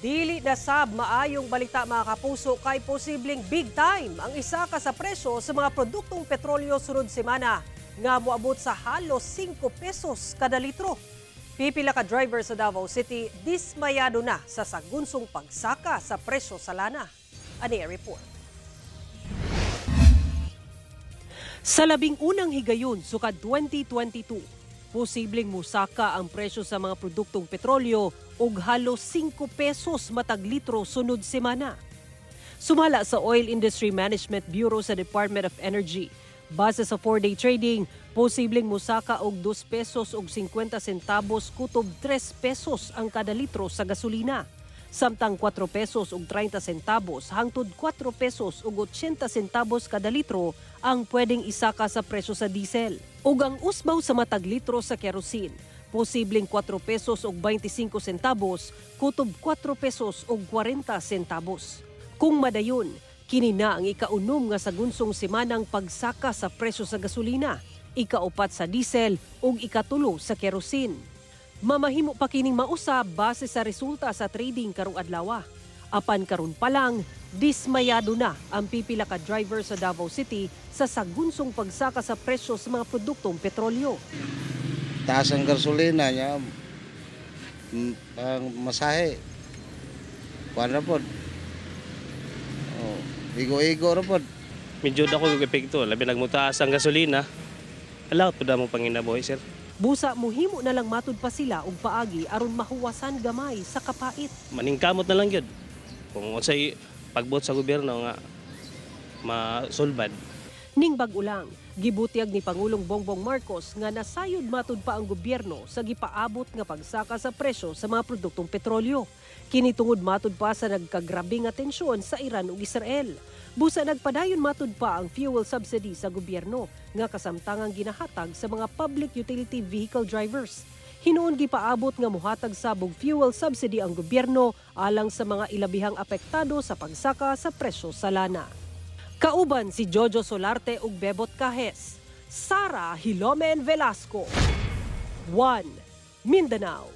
Dili na sab maayong balita, mga kapuso, kay posibleng big time ang isaka sa presyo sa mga produktong petrolyo sunod semana nga moabot sa halos 5 pesos kada litro. Pipila ka driver sa Davao City dismayado na sa sagunsong pagsaka sa presyo sa lana. Ani ang report. Sa 11 higayon sukad 2022, posibleng musaka ang presyo sa mga produktong petrolyo og halos 5 pesos matag litro sunod semana. Sumala sa Oil Industry Management Bureau sa Department of Energy, base sa 4-day trading, posibleng musaka og 2 pesos og 50 centavos kutob 3 pesos ang kada litro sa gasolina. Samtang 4 pesos ug 30 centavos hangtod 4 pesos ug 80 centavos kada litro ang pwedeng isaka sa presyo sa diesel. Ug ang usbaw sa matag litro sa kerosene, posibleng 4 pesos ug 25 centavos kutob 4 pesos ug 40 centavos. Kung madayon, kini na ang ikaunom nga sagunsong semanang pagsaka sa presyo sa gasolina, ikaupat sa diesel ug ikatulo sa kerosene. Mamahimo pa kining mausab base sa resulta sa trading karong adlaw. Apan karon pa lang, dismayado na ang pipila ka driver sa Davao City sa sagunsong pagsaka sa presyo sa mga produktong petrolyo. Taas ang gasolina niya, ang masahe. Kuan na pod. Oh, igo-igo ra pod. Medyo dako og epekto, labi nagmutaas ang gasolina. Alaot pud mo panginabuhi, sir. Busa muhimo na lang matud pa sila og paagi aron mahuwasan gamay sa kapait. Maningkamot na lang gyud. Kung unsay pagbuot sa gobyerno nga masulbad. Ning bag-o lang, gibutyag ni Pangulong Bongbong Marcos nga nasayod matud pa ang gobyerno sa gipaabot nga pagsaka sa presyo sa mga produktong petrolyo. Kini tungod matud pa sa nagkagrabe nga tensyon sa Iran ug Israel. Busa nagpadayon matud pa ang fuel subsidy sa gobyerno nga kasamtangang ginahatag sa mga public utility vehicle drivers. Hinuon gipaabot nga muhatag sabog fuel subsidy ang gobyerno alang sa mga ilabihang apektado sa pagsaka sa presyo sa lana. Kauban si Jojo Solarte ug Bebot Cajes. Sara Hilomen Velasco. 1. Mindanao.